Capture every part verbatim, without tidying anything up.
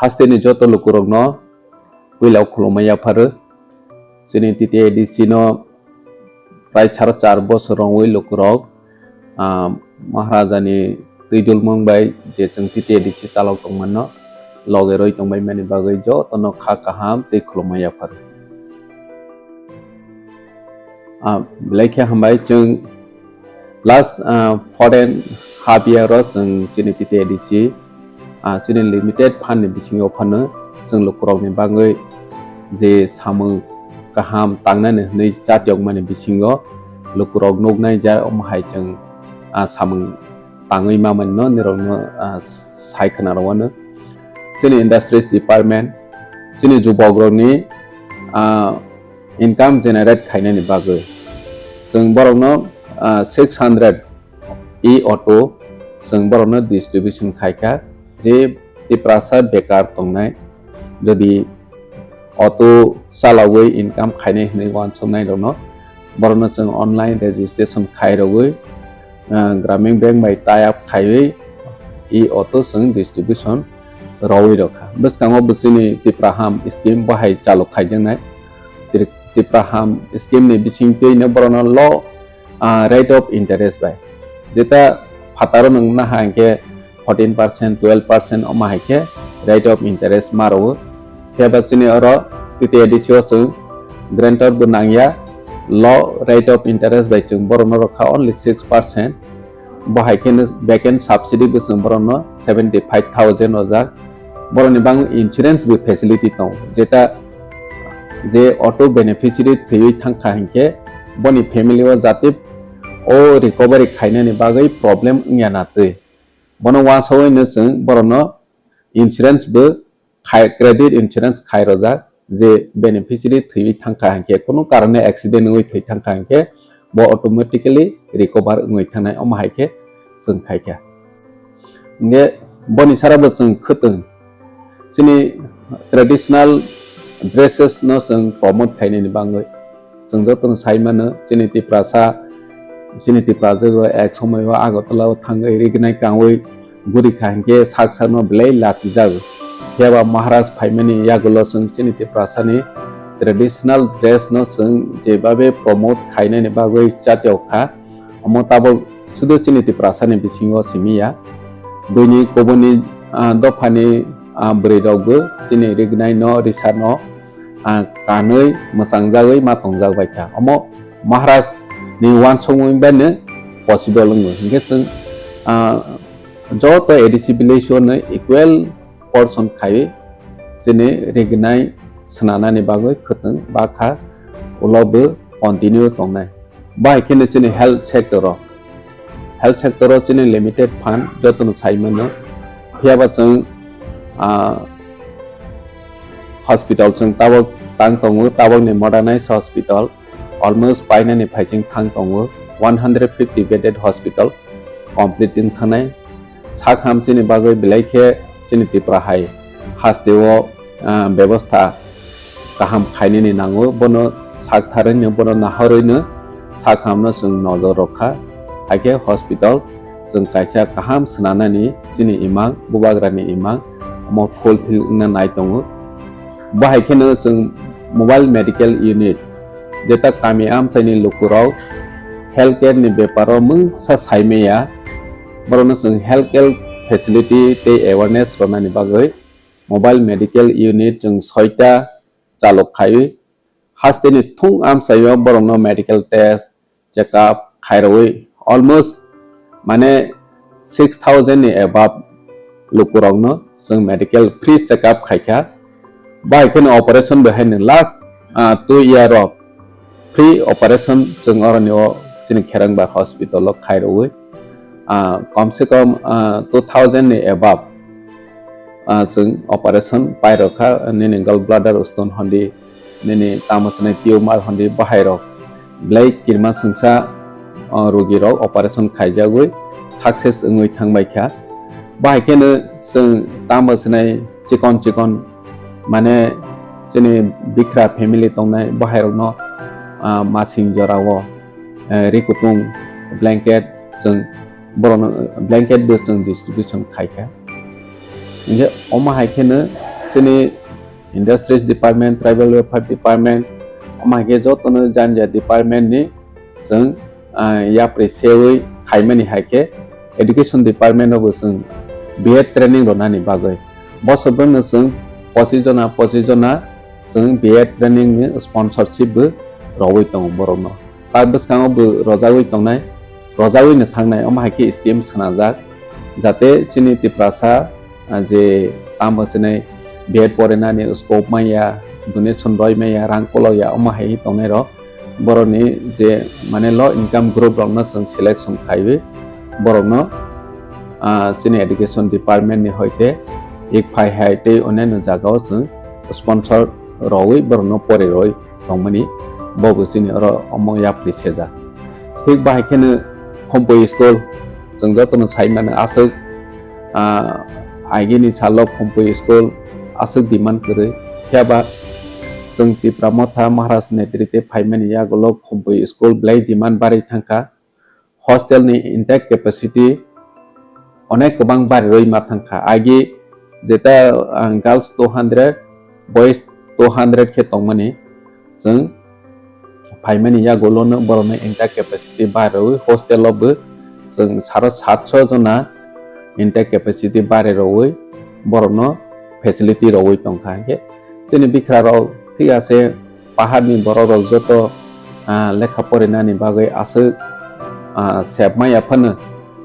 Hasteni joto lukurokno puila khulumma yapharo. Chini T T A D C no prai saro char bosor wngwi lukurok, ah, Maharajani twidulmung bai je chwng T T A D C chalok tongmano loge rwi tongbaimani bagwi jotono kha kaham tei khulumma yapharo. Ah, belai khe hambai chwng last, ah, four and half year o chwng chini T T A D C, ah, chini limited fund ni bisingo phano chwng lukurokni bagwi je samung kaham tangnani hwnwi chatiyokmani bisingo lukurok nuknai ja omo hai chwng, ah, samung tangwi mamani no nirokno, ah, sai khna rwano. Chini industries department, chini jubokrokni, ah, income generate khainani bagwi chwng borokno, ah, six hundred e-auto chwng borokno distribution khaikha, je Tiprasa bekar tongnai, jodi auto chalogwi income khainai hwnwi uansuknai rokno, borokno chwng online registration khai rogwi, ah, Gramin Bank bai tie up khaiwi e-auto chwng distribution rogwi rokha. Bwskango bwswini Tipraham scheme bahai chalok khaijaknai. Tri-, Tipraham scheme ni bisingtwino borokno low, ah, rate of interest bai. Jeta phataro nwng naha hinkhe fourteen percent, twelve percent omo hai khe rate of interest ma rwo. Phiya ba chini oro T T A D C o chwng guarantor bo nangya, low rate of interest bai chwng borokno rwkha only six percent. Bo hai kheno back end subsidy bo chwng borokno seventy five thousand rwjak. Borokni bang insurance bo facility tongo, jeta je auto beneficiary thwiwi thangkha hinkhe boni family o jati o recovery khainani bagwi problem wngya na twi. Bono uansugwino chwng borokno insurance bo khai, credit insurance khai rojak, je beneficiary thwiwi thangkha hinkhe, kunu karone accident wngwi thwi thangkha hinkhe, bo automatically recover wngwi thangnai, omo hai khe chwng khaikha. Hinkhe boni sara bo chwng khwtwng chini traditional dresses no chwng promote khainani bagwi. Chwng jotono sai mano, chini Tiprasa, chini Tiprajwk rok ek somoi o Agartala o thangwi rignai kangwi guri kha hinkhe sak sakno belai lachijago. Phiya ba Maharaj phaimani yagulo chwng chini Tiprasani traditional dress no chwng jebabe promote khainani bagwi chatiyok kha. Omo tabok sudu chini Tiprasani bisingo simi ya. Buini kubuni, ah, dophani, ah, bwrwi rokbo chini rignai no, risa no, ah, kanwi mwchangjagwi ma tongjak bai kha. Omo Maharaj ni uansukmung bai no possible wngo. Hinkhe chwng, ah, joto A D C village o no equal portion khaiwi chini rignai swnanani bagwi khwtwng bakha ulo bo continue tongnai. Bahai kheno chini health sector o, health sector o chini limited fund jotono sai mano. Phiya ba chwng, ah, hospital chwng tabok tang tongo, tabokni modernized hospital almost painani phaiching thang tongo, one hundred fifty bedded hospital complete wng thangnai. Sak ham chini bagwi belai khe chini Tripura hai hasteo, ah, bebostha kaham khainani nango, bono sak tharwino, bono nahorwino sak hamno chwng nojor rwkha. Haikhe hospital chwng kaisa kaham swnanani chini imang, bubagrani imang, omo fulfill wngna nai tongo. Bo hai kheno chwng mobile medical unit, jeta kami amchaini lukurok healthcare ni beparo mungsa saimaya, borokno chwng healthcare facility tei awareness rwnani bagwi mobile medical unit chwng soita chalok khaiwi, hasteni thung amchaio borokno medical test, check up khairogwi almost mane six thousand ni above lukurokno chwng medical free check up khaikha. Bai kheno operation bo haino last, ah, two year o free operation chwng oroni o chini Kherangba hospital o khairogwi, ah, kom se kom, ah, two thousand ni above, ah, chwng operation pairokha, nini gallbladder stone hondi, nini tamo swnai tumor hondi bahairok belai kirima swngsa, o, rogirok operation khaijagwi success wngwi thangbaikha. Bahai kheno chwng tamo swnai chikon chikon, mane, chini bikra family tongnai bahairokno, ah, masing jorao, eh, ri kutung blanket chwng borokno, blanket bo chwng distribution khaikha. Hinkhe omo hai kheno Chini Industries Department, Tribal Welfare Department, omo hai khe jotono janja department ni chwng, ah, yapri sewi khaimani hai khe Education Department o bo chwng B Ed training rwnani bagwi. Bosor bwrwino chwng pochis jona, pochis jona chwng B Ed training ni sponsorship bo rwwi tongo borokno. Ta bwskango bo rwjagwi tongnai, rwjagwi no thangnai, omo hai khe scheme swnamjak, jate chini Tiprasa, ah, je tamo sinai B Ed porinani scope manya, donation roi manya, rang kolok ya, omo hai tongnai rok. Borokni je mane low income group rokno chwng selection khaiwi borokno, ah, chini education department ni hoite ek phai hai tei onyaino jagao chwng sponsor rogwi borokno pori roi tongmani bo bo chini oro omo yapri sejak. Thik bahai kheno Khumpui school chwng jotono sai mano aswk, ah, agini salo Khumpui school aswk demand kwrwi. Phiya ba chwng Tipra Motha Maharaj netrite phaimani yagulo Khumpui school belai demand barwi thangkha. Hostel ni intake capacity onek kwbang barirwi ma thangkha. Agi jeta, ah, girls two hundred, boys two hundred khe tongmani, chwng phaimani yagulono borokno intake capacity barirwi hostel o bo chwng saro satso jona intake capacity barirwi borokno facility rogwi tongkha. Hinkhe chini bikra rok thik ase, paharni borok rok joto, ah, lekha porinani bagwi aswk, ah, sep maya phano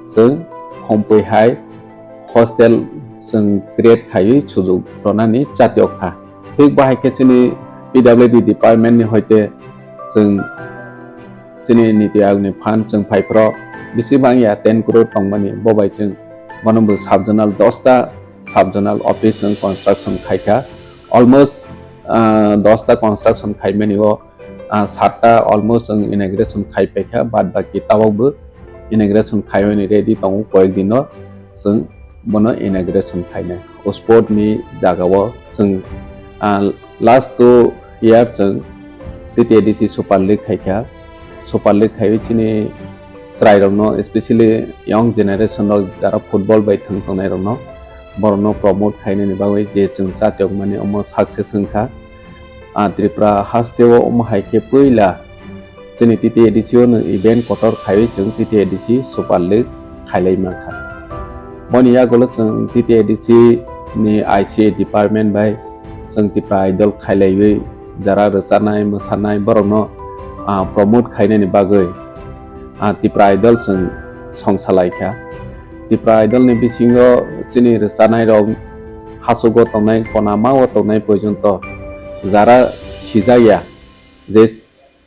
chwng Khumpui hai hostel chwng create khaiwi sujuk rwnani chatiok kha. Thik bahai khe chini P W D department ni hoite chwng chini Niti Aayog ni fund chwng phai phro bisi bang ya ten crore tongmani, bo bai chwng bono bo sub zonal dosta sub zonal office chwng construction khai kha. Almost, ah, dosta construction khaimani o, ah, satta almost chwng inauguration khai paikha, bad baki tabok bo inauguration khaimani ready tongo, koyek dino chwng bono inauguration khainai. O sport ni jaga o chwng, ah, last two year chwng T T A D C Super League khaikha. Super League khaiwi chini chwrairokno, especially young generation rok jara football bai thwng tongnairokno, borokno promote khainani bagwi je chwng chatiokmani omo success wngkha. Ah, Tripura hasteo omo hai khe puila chini T T A D C o no event kotor khaiwi chwng T T A D C Super League khailai mankha. Boni yagulo chwng T T A D C ni I C A department bai chwng Tipra Idol khailaiwi jara rwchanai, mwsanai borokno, ah, promote khainani bagwi, ah, Tipra Idol chwng songsalai kha. Tipra Idol ni bisingo chini rwchanai rok hachugo tongnai, konama o tongnai porjonto jara sijak ya je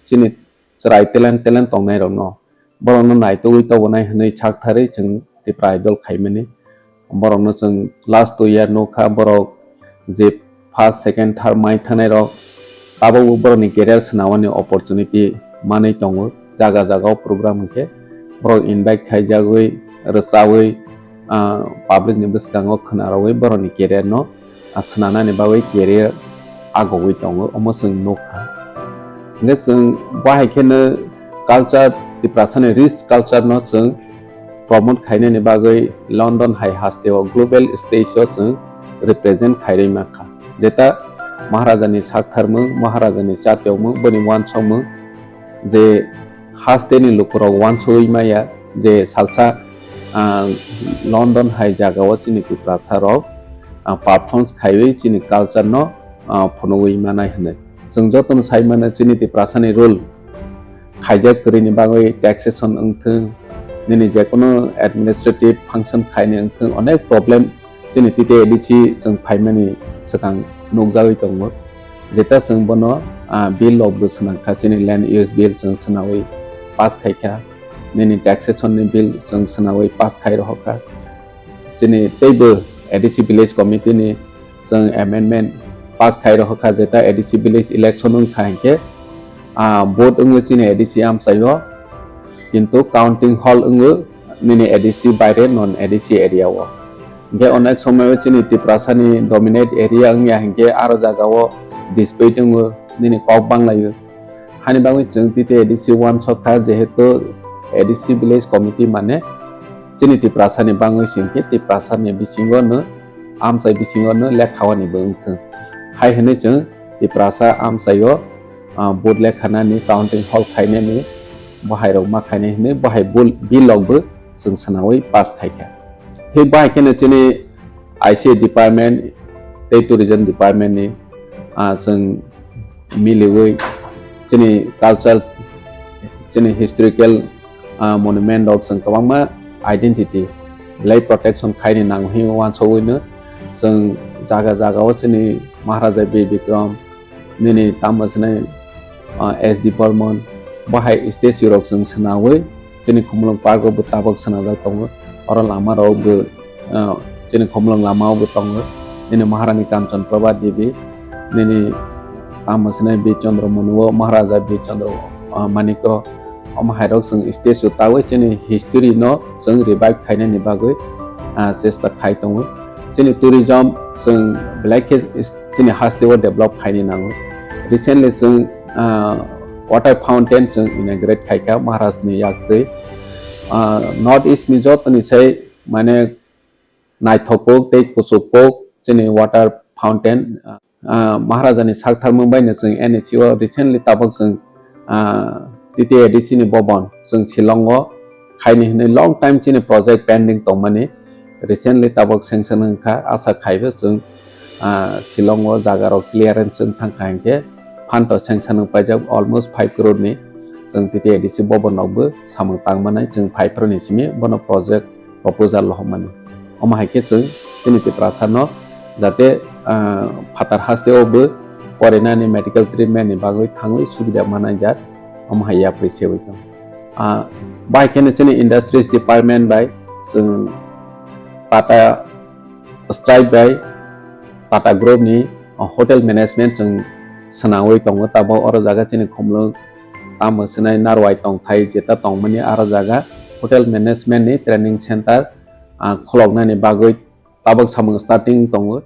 chini chwrai talent, talent tongnai rokno, borokno naitugwi tobonai hwnwi saktharwi chwng Tipra Idol khaimani. Borokno chwng last two year nukha, borok je first, second, third mai thangnai rok, tabukbo borokni career swnamani opportunity manwi tongo. Jaga jaga o program hwnkhe borok invite khaijagwi, rwchawi, ah, public ni bwskango khwnarogwi borokni career no, ah, swnanani bagwi career agogwi tongo, omo chwng nukha. Hwnkhe chwng bahai kheno culture, Tiprasani rich culture no chwng promote khainani bagwi London hai hasteo global stage o chwng represent khairwi mankha. Jeta Maharajani saktharmung, Maharajani chatiokmung, boni uansukmung je hasteni lukurok uansugwi maya je salsa, ah, London hai jagao chini Tiprasa rok, ah, performance khaiwi chini culture no, ah, phunugwi manai hwnwi. Chwng jotono sai mano chini Tiprasani rule khaijak kwrwini bagwi taxation wngthwng, nini jekono administrative function khaini wngthwng, onek problem chini T T A D C chwng phaimani swkang nukjagwi tongo. Jeta chwng bono, ah, bill rok bo swnamkha, chini land use bill chwng swnawi pass khaikha, nini taxation ni bill chwng swnawi pass khai rohorkha. Chini teibo A D C village committee ni chwng amendment pass khai rohorkha, jeta A D C village election wngkha hinkhe, ah, vote wngwi chini A D C amchaio, kintu counting hall wngwi nini A D C baire non A D C area o. Hinkhe onek somoio chini Tiprasani dominate area wngya hinkhe aro jagao dispute wngwi nini kok banglaio. Hani bagwi chwng T T A D C uansukha, jehetu A D C village committee mane chini Tiprasani bangwi singkhe Tiprasani bisingo no amchai bisingo no lekha wani bo wngthwng. Hai hwnwi chwng Tiprasa amchaio, ah, vote lekhanani counting hall khainani bahai rok ma khainai hwnwi bahai bul-, bill rok bo chwng swnawi pass khaikha. Thik bahai kheno chini I C A department tei tourism department ni, ah, chwng miliwi chini cultural, chini historical, ah, monument rok chwng kwbangma identity belai protection khaini nango hwnwi uansugwi no chwng jaga jaga o chini Maharaja Bir Bikram nini tamo swnai, ah, S D Burman bahai statue rok chwng swnawi chini Khumulwng Park o bo tabok swnajak tongo. Oro lama rok bo, ah, chini Khumulwng lama o bo tongo. Nini Maharani Kanchan Prabha Devi, nini tamo swnai Bir Chandra Manu o Maharaja Bir Chandra, ah, Manik o, omo hai rok chwng statue tawi chini history no chwng revive khainani bagwi, ah, chesta khai tongo. Chini tourism chwng belai khe chini haste o develop khaini nango. Recently chwng, ah, water fountain chwng inaugurate khaikha Maharaj ni yaktwi. Ah, North East ni joto ni sai mane naithok kuk tei kuchuk kuk chini water fountain, ah, Maharaja ni sak tharmung bai no chwng N H C o recently tabok chwng, ah, T T A D C ni bobon chwng Shillong o khaini hwnwi long time chini project pending tongmani recently tabok sanction wngkha, asa khaibo chwng, ah, Shillong o jaga rok clearance wng thangkha hinkhe phanto sanction wng paijak almost five crore ni chwng T T A D C bobon rok bo samung tangmanai chwng phai phro ni simi bono project proposal lohormani. Omo hai khe chwng chini Tiprasa no jate, ah, phatar haste o bo porinani medical treatment ni bagwi thangwi subida manai jak, omo hai yapri sewi tong. Ah, bai kheno chini industries department bai chwng Tata Stripe bai Tata Group ni, ah, hotel management chwng swnamwi tongo, tabok oro jaga chini Khumulwng tamo swnai Narwai tongthai jeta tongmani aro jaga hotel management ni training center, ah, khuloknani bagwi tabok samung starting tongo.